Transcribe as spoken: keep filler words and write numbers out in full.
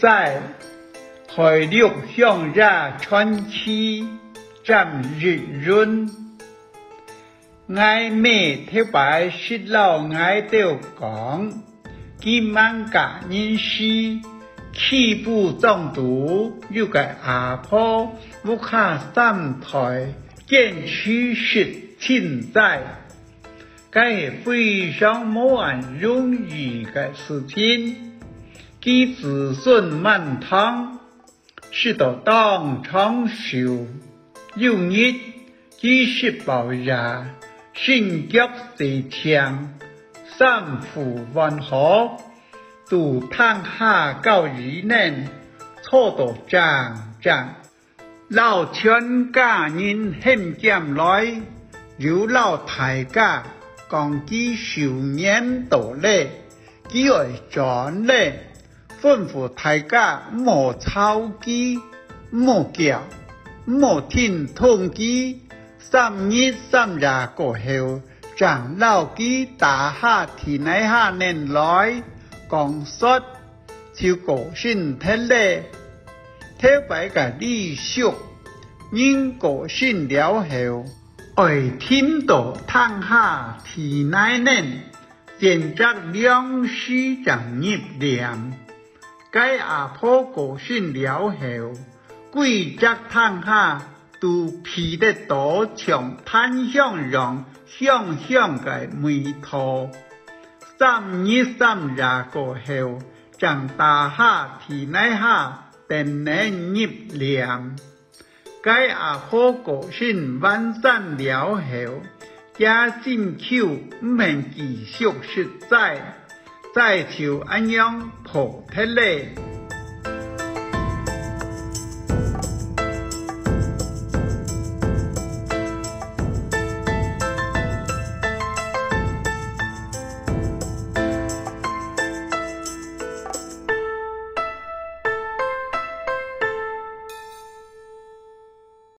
載，海陸鄉野傳奇，詹益雲。𠊎姆頭擺識摎𠊎兜講，佢吂嫁人時，起步莊肚有個阿婆，屋下三代堅持食清齋。 該係非常無恁容易个事情。佢子孫滿堂，食到當長壽。有日，佢食飽夜，身腳洗淨，衫褲換好，佇廳下交椅頂坐到正正。 摎全家人喊兼來，又摎大家講佢壽年到咧，佢愛轉咧，吩咐大家毋好吵佢，毋好噭，毋好停動佢。三日三夜過後，正摎佢打下地泥下頂來，講煞， 就過身忒咧。頭擺个禮俗，人過身了後，愛停到廳下地泥頂，煎隻糧食正入殮。該阿婆過身了後，歸隻廳下 都鼻得到像檀香樣香香个味道。三日三夜過後，正打下地泥下，等等入殮。該阿婆過身還山了後，厥心臼毋肯繼續食齋，齋就恁樣破忒咧。